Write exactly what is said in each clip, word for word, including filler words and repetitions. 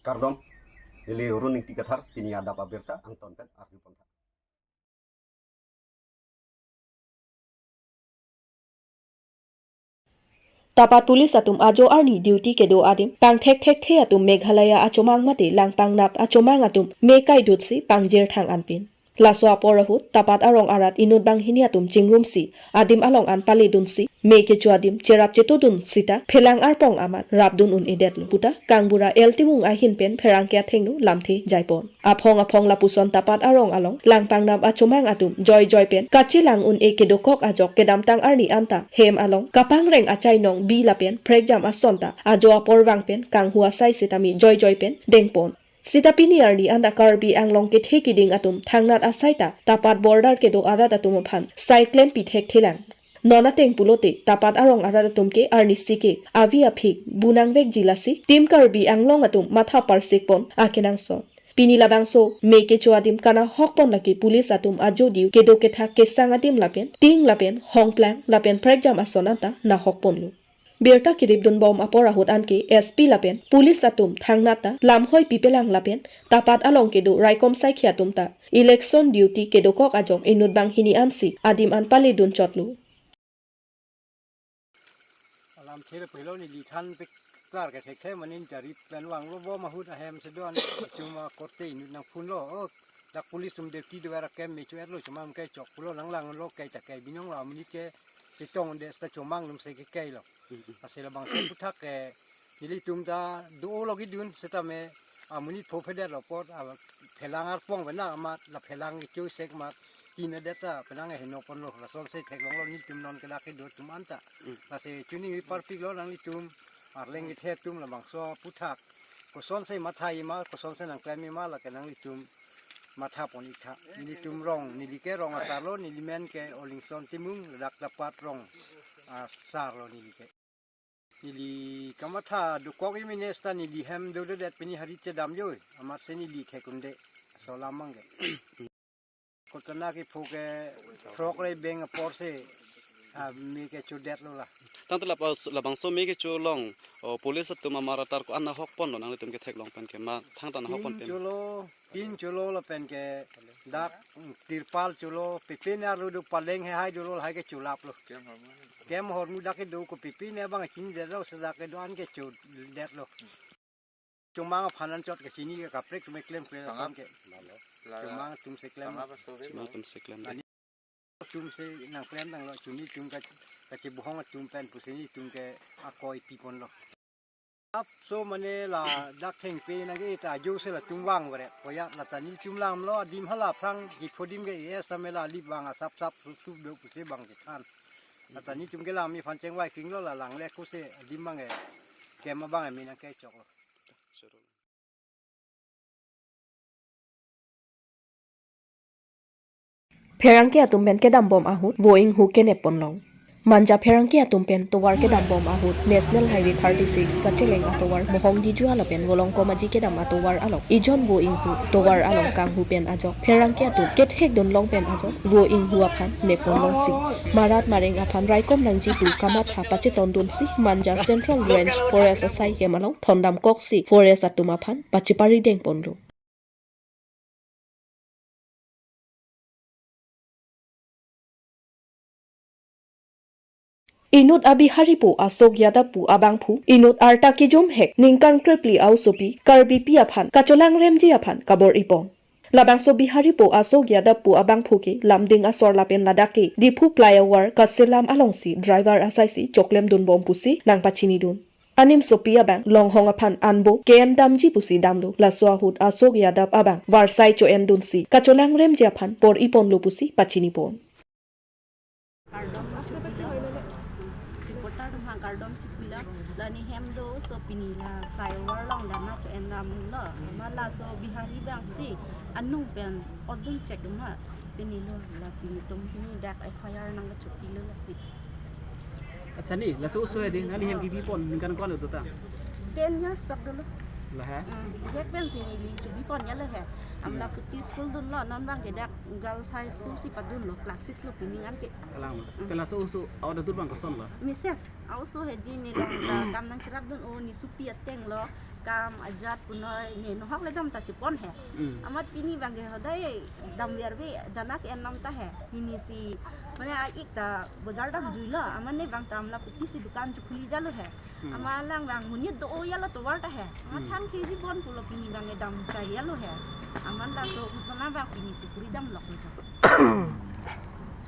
Kardom, neli Run Ingti Kathar, pini adap abirta angton pen arju pon tha. Tapat police atum ajo arni duty kedo adim pangthek thekthe atum Meghalaya achomang mate langpangnap achomang atum me kaidutsi pangjir thang anpin. Laso apor ahut Tapat arong arat inut banghini atum chingrumsi adim along an paledunsi me kecho adim cherap chetodun sita phelang arpong amat rapdun un-edetlo puta Kangbura L Timung ahin pen pherangke athengno lamthe jaipon. Aphong aphong lapuson Tapat arong along langpangnap achomang atum joijoi pen kachelang un-e kedokok ajok kedamtang arni anta hem along kapangreng achainong bi lapen prekjam ason ta ajo apor vang pen kanghu asai sitame joijoi pen dengpon. Sita pini arni anta Karbi Anglong kethe kiding atum thangnat asai ta Tapat border kedo arat atum aphan sai klempi thekthelang. Non ateng pulote Tapat arong arat atum ke arnisi ke avi aphik bu nangvekji lasi Team Karbi Anglong atum matha parsikpon akenangsot. Pini labangso me kecho adim kanahokpon lake police atum ajo diu kedo kethak kesang adim lapen ting lapen hongplang lapen prekjam ason anta nahokponlo. Birta kiripdunbom apor ahut anke S P lapen police atum thangnat ta lamhoi pipelang lapen Tapat along kedo raikom saikhi atum ta election duty kedokok ajok inut banghini ansi adim an paledun chotlo. Alam thir pilo neli than pik klar ke thekthe manin jari pen vanglo bom ahut ahem sedon cuma korte inut nangphunlo, oh, dak police um duty do era kem me chu etlo chuma ke chok pulo nang langlo ke ta ke binong lo amonit ke chetongde sita chomang lum se ke kailo. Lasi labangso aphuthak ke nelitum ta do lo kidun sitame amonit pho phedetlo apot a phelang arpong vena amat la phelang icho sek mat tina deta phelang henoponlo lason se theklonglo nelitum non kedak kedo atum anta. Lasi chuning riparpiklo nanglitum arleng kethe atum labangso aphuthak koson se matha ima koson se nangklem ima lake nanglitum mathapon ik tha. Nelitum rong neli ke rong asarlo neli men ke Olingson Timung dak Tapat rong asarlo neli ke. Neli kamatha dokok imine sita neli hem dododet pini hari chedam joi amat se neli thek un'e. Laso alam abang ke. Kot kana kepho ke throk rei beng apor se a me kechodetlo la. Tangte laba- labangso me kecho along, o, police atum amar atar ko-an nahokponlo nanglitum ketheklong pen ke ma thangta nahokpon Tin pen. Cholo, tin cholo lapen ke dak, mm, tirpal cholo, pipin arlo do paleng he hai dolo hai ke cholaplo. Kem hormu dak kedo ko pipin abang chinidetlo sita kedo an kechodetlo. Chomang aphan anchot ke chini ke kaprek me klem klem ason ke. Chomang atum se klem. Chomang atum se klem. Atum se nangklem tanglo chuni atum ka kachibuhong atum pen pusi nelitum ke akoi piponlo. Apso mane ladak thengpi nangke ta ajo se latum vang vare. Koya lata nelitum langlo adim hala aphrang kiphodim ke es ame la lip vang asap sap sup sup do pusi bang kethan. Lata nelitum ke lang mi aphan chengvai kringlo la langle ko se adim bang e. Kem abang e mi nangkechoklo. Pherangke atum pen kedambom ahut vo inghu kenep ponlong. Manja pherangke atum pen tovar kedambom ahut National Highway thirty-six kacheleng atovar Mohong Dijua lapen Volongkom Aji kedam atovar along ijon vo inghu tovar along kanghu pen ajok pherangke atum kethekdunlong pen ajok vo inghu aphan nep ponlongsi marat mareng aphan raikom nangji pu kamatha pachetondunsi Manja Central Range Forest asai hem along thondamkoksi forest atum aphan pachepari dengponlo. Inut a-Bihari po Ashok Yadav pu abangphu, inut arta kejum hek ningkan krepli a-osopi Karbipi aphan kacholangremji aphan kabor-ipon. Labangso Bihari po Ashok Yadav pu abangphu ke Lumding asor lapen ladak ke Diphu flyover kaselam alongsi driver asaisi choklemdunbom pusi nangpachinidun. Animsopi abang longhong aphan anbo ke-en damji pusi damlo. Laso ahut Ashok Yadav abang varsai cho-endunsi kacholangremji aphan bor-iponlo pusi pachinipon. Kardom, reporter atum aphan kardom chipulo, la ne hem do, so pini la flyover along dam na cho-en damlo, ma laso Bihari abangsi anung pen odun chek ma pini lo, lasi netum pini dak F I R nangkachopilo lasi. Accha, ne laso oso hedi nangli hem kebipon ningkan ko-an dota? Ten years bak dolo. La he? Hmm, bihek pensi neli chobipon ya la he. Amla, hmm, puti school dunlo, non abang ke dak girls high school si padunlo, class six lo pini anke. Kalang lo. Hmm. Te laso oso a-order dur abang kosonlo? Mesen, a-oso hedi ne long ta dam nangcherapdun-o, ne sopi atenglo. Kam ajat punoi ne nohok le dam ta chepon he. Hmm. Amat pini abang ke hodai dam verve, dana ke-en dam ta he. Pini si mane a-ik ta bojar damjuilo. Amat ne abang ta amla puti si dukan chekhuli jalo he. Hmm. Amat lang abang monit do-o jalo tovar ta he. Amat Hmm. than K G bon pulo pini abang ke dam chai jalo he. Amat laso ghotona abang pini si puri damlok lo.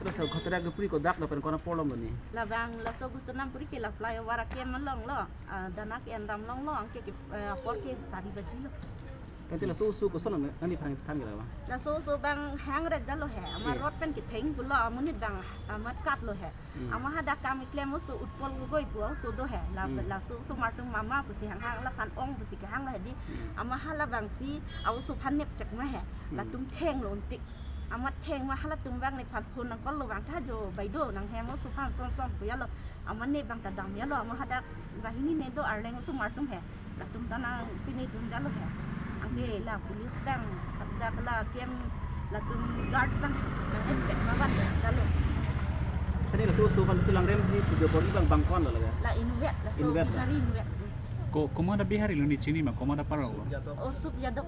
Sila sa ghotona kepuri kodak lapen konat apor along lo ni? Labang laso ghotona puri ke la flyover akem along lo. Ah, dana ke-en dam longlo, anke ke, eh, apor ke sari baji lo. Tangte laso oso koson nangli aphan than ke la abang? Laso oso abang hangret jalo he. Amat Eh. rot pen ketheng pulo, amonit abang amat kat lo he. Hmm. Amat hadak kam keklem oso Utpal Gogoi pu oso do he. La, Hmm. laso oso martum mama pusi hanghang, laphan ong pusi kehang lo he di. Hmm. Amat hala abang si a-oso aphan nepchek ma he. Hmm. Latum thenglo untik. Amat theng ma halatum abang nephan phone nangkol lo abang, tha jo baido nanghem oso aphan son son pu jalo. Amat ne abang ta dam jalo, amat hadak banghini ne do arleng oso martum he. Latum ta nangpinedun jalo he. Anke la police abang hadak la kem latum guard abang nang-check ma van jalo. Sani laso oso aphan chelangremji pu abor-i abang bang ko-an lo lake? La inutvet, laso Inutvet lo? Bihari inutvet. Ko, komat a-Bihari lo ni, chini ma, komat apar lo? Osuk Yadav.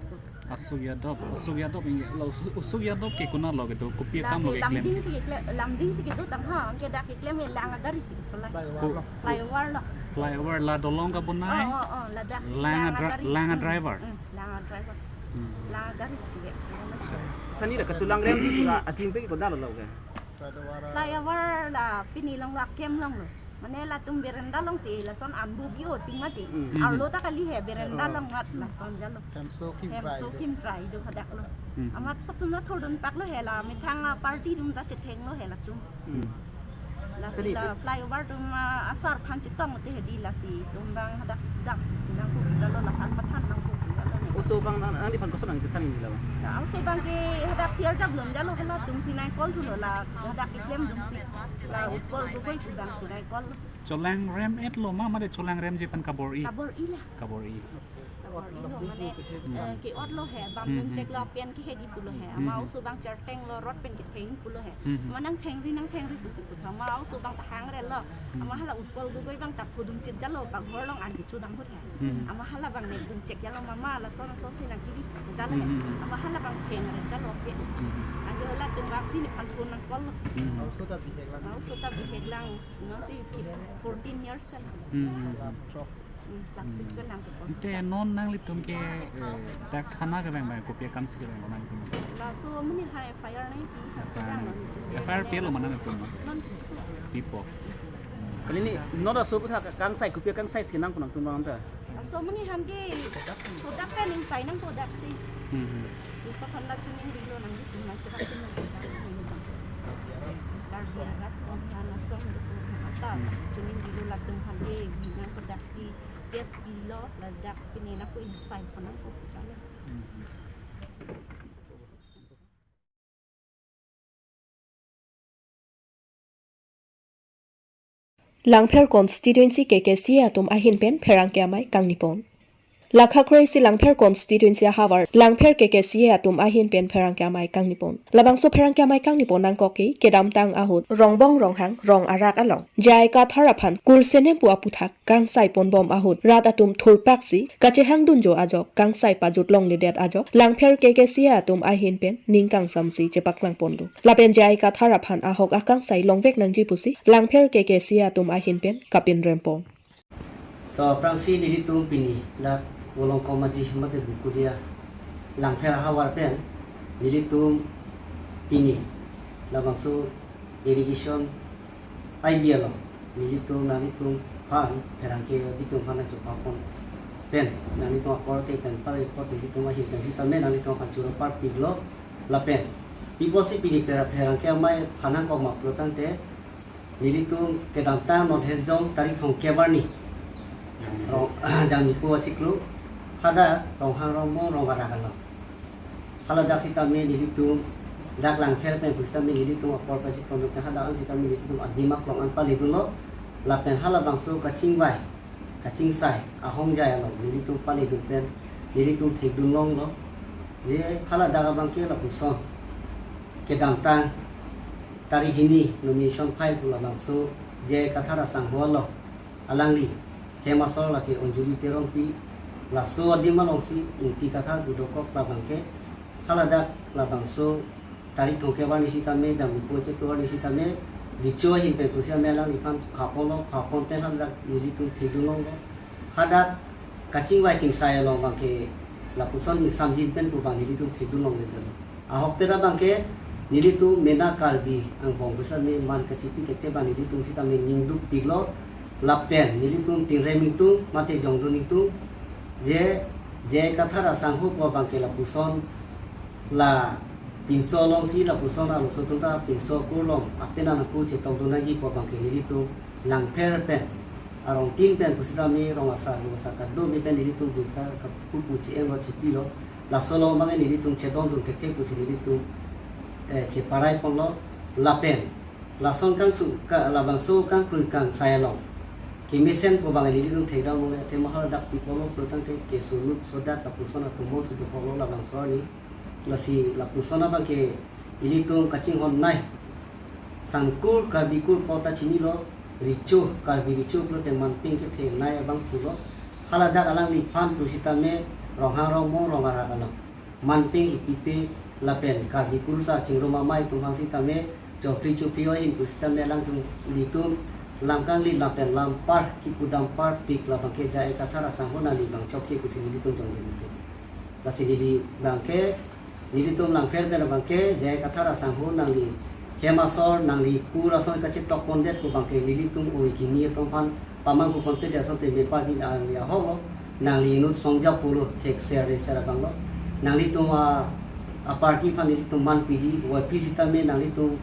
Osuk Yadav, Osuk Yadav, ingke la Osuk, Osuk Yadav ke konat lo kedo, kopi akam lo keklem? Langding si keklem, Langding si kedo tang ha, anke dak keklem ke lang agari si kesolai. Flyover lo. Flyover lo. Flyover la dolong kabonai? Oh, oh, oh, ladak si lang a-dri-, lang agari. Lang a-driver? Hmm, lang a-driver. Hmm. Lang agari si keklem. Sani dak kachelangremji pu la akim pen ke kodak lo lake? Flyover la pini along lo, akem along lo. Mane latum berenda along si lason ambu bi-o ting mati. Hmm. Arlo ta kali he, berenda Hmm. along ngat lason jalo. Hemso kim Hemso try do. Kim try do hadak lo. Hmm. Amat sok tumna thordun pak lo he la, methang, ah, party atum ta chetheng lo he latum. Hmm. Lasi Tadi la flyover atum, ah, asar aphan chetong te he di lasi atum abang hadak dam si nangkok jalo, laphan pathan nangkok jalo ne. Oso abang nang, nangliphan koson nangchethan ni la abang? La oso abang ke hadak C R W atum jalo, halatum si nangcall thulo la, hadak keklem atum si. La Utpal Gogoi pu abang si nangcall. Chelangrem-et lo ma, mate chelangremji pen kabor-i? Kabor-i la. Kabor-i. Kabor-i lo mane, Hmm. eh, ke-ot lo he, bang Hmm, hmm, chek lo hmm. pen ke he di pulo he. Hmm, Ama hmm. oso abang cherteng lo, rot pen ketheng pulo he. Hmm, hmm. Ama nangthengri, nangthengri pusi putha. Ama oso abang ta hangre lo. Hmm. Ama hala Utpal Gogoi abang ta pudum chit jalo, paghor along an kecho dam hut he. Hmm. Ama hala abang ne dun chek jalo mama, lason lason si nangkiri jalo he. Hmm, hmm, hmm. Ama hala abang thengre jalo pen. Hmm, hmm. Anke halatum abang si nephan phone nangcall lo. Hmm. Ama oso ta bihek lang. Ama oso ta bihek lang. Non si fourteen years pen. Hmm, hmm, hmm. Class twelve. Hmm, class six pen lang kepo. Ante non nanglitum ke, eh, dak thana kevang abang, kopi akam si kevang nanglitum? Laso amonit aphan F I R nangpi. F I R nang. F I R pilo ma nanglitum? Non. Pipo. Kali ni, non laso aphuthak kangsai, kopi akangsai si nangpo nangtum abang ta? Laso amonit aphan ke, sodak pen ingsai nangpo dak si. Hmm, hmm. Laso aphan la chuning rilo nangtum nangcherak tum nang. Karbi arat, Karbi arat, laso nangtum ata, Hmm. chuning rilo latum aphan ke, nangpo dak si, gas bill lo, ladak pini nangpo ingsai aphan nangpo chalo. Hmm. Langpher constituency K K C A atum ahin pen pherangke amei kangni pon. Lakha kre-isi Langpher constituency ahavar Langpher K K C A atum ahin pen pherangke amei kangni pon. Labangso pherangke amei kangni pon nangkok ke kedamtang ahut Rongbong Ronghang rong arak along J I Kathar aphan kursenem pu aphuthak kangsai ponbom ahut rat atum thurpak si kachehang dunjo ajok kangsai pajut longledet ajok Langpher K K C A atum ahin pen ning kangsam si chepaklang pon do. Lapen J I Kathar aphan ahok akangsai longvek nangji pusi Langpher K K C A atum ahin pen kapinrem pon. To aphrangsi nelitum pini dak Volongkom Aji mate Bukudia Langpher ahavar pen nelitum pini labangso irrigation I B along nelitum nanglitum aphan pherangke abitum aphan nangchepapon pen nanglitum akorte pen pare apot nelitum ahin pen sitame nanglitum aphan choro parpiklo lapen piposi pini pera pherangke amei aphan nangkok ma pulo tangte nelitum kedamtang non henjong tarik thomkep arni rong Jangmipo achiklo hadak Ronghang Rongbong rong arak along. Haladak sitame nelitum dak Langpher pen pusitame nelitum apor pen si tonlo pen hadak an sitame nelitum adim aklong an paledunlo lapen halabangso kachingvai kachingsai ahongjai along nelitum paledun pen nelitum thekdun longlo. Je haladak abang ke lapuson kedamtang tarik hini nomination file pu labangso J I Kathar asangho along alangli hem asor lake Anjali Terongpi, Laso adim alongsi Ingti Kathar pu dokok labang ke, haladak labangso tarik thomkep arni sitame, Jangmipo chiklo arni sitame, Richo ahin pen pusi ame alangliphan khapon lo, khapon pen haladak nelitum thekdun longlo. Hadak kachingvai chingsai along abang ke lapuson ingsamjin pen pu abang nelitum thekdun longledetlo. Ahokpet abang ke nelitum mena Karbi angbong besar me man kachipi thekthe abang nelitum sitame ningduk piklo, lapen nelitum pinrem ingtung mate jongdun ingtung, je J I Kathar asangho pu abang ke lapuson la pinso alongsi lapuson arloso atum ta pinso kurlong apenan aku chetongdun nangji pu abang ke nelitum Langpher pen, arong tin pen pusitame rong asar, rong asar kadokave pen nelitum birta kapupu che-enlo, chepilo. Laso along abang ke nelitum chedondun thekthe pusi nelitum, eh, cheparai ponlo. Lapen lason kangsu ka, labangso kangkrui kangsai along kemesen pu abang nelitum thekdam longlo, athema haladak pi apotlo pulotangte keso lut sodak lapuson atum bom si dokoklo labangso arni. Lasi lapuson abang ke ilitum kachinghon nei, Sangkur Karbi Kur pu ta chinilo, Richo, Karbi Richo pulote manpeng kethe nei abang pulo. Haladak alangliphan pusitame Ronghang Rongbong Rong Arak along manpeng kipipe, lapen Karbi Kurusar Chingrum Amei atum aphan sitame chokri chophi ahin pusitame alangtum, ilitum lam kangli lapen lam par kipu dam parpik labang ke J I Kathar asangho nangli abang chokche pusi nelitum jongdun ingtung. Lasi neli abang ke, nelitum Langpher pen abang ke J I Kathar asangho nangli hem asor, nangli kur ason kachetok pondet pu abang ke nelitum oi kimi atum aphan pamanghu ponpedet asonte meparji nangli ahoklo, nangli inut songja pulo thekser reser abanglo. Nanglitum a, a party aphan nelitum man piji, wai pi sitame nanglitum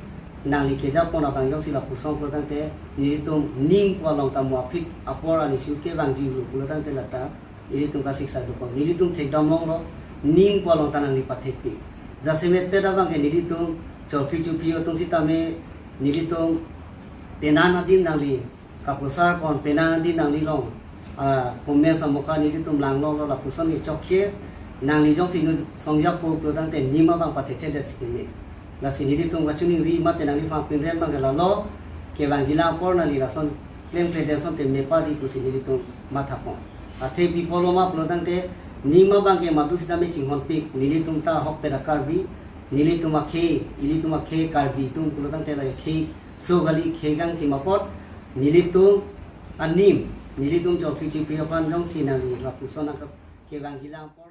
nangli kejapon abang jongsi lapuson pulotangte nelitum ning pu along ta mo aphi apor arni si kevangjilu pulotangte lata ilitum kasiksa dokok. Nelitum thekdam longlo, ning pu along ta nangli pathekpik. Jasemet pet abang ke nelitum chokri chophi atum sitame nelitum penang adim nangli kapusar pon, penang adim nangli along, ah, comment samokha nelitum langlonglo, lapuson ke chokche, nangli jongsi inut songja pu pulotangte ning abang pathethedet si keme. Lasi nelitum kachiningri mate nangliphan pinrem abang ke lalo, kevangjilang apor nangli lason klemkledet asonte meparji pusi nelitum mathapon. Athe pi apotlo ma pulotangte ning abang ke madu sitame chinghonpik, nelitum ta ahokpet a Karbi, nelitum akhei, ilitum akhei Karbi atum pulotangte la khei so kali, khei kangthim apot, nelitum aning, nelitum chokri chophi aphan jongsi nangli lapuson nangkap kevangjilang apor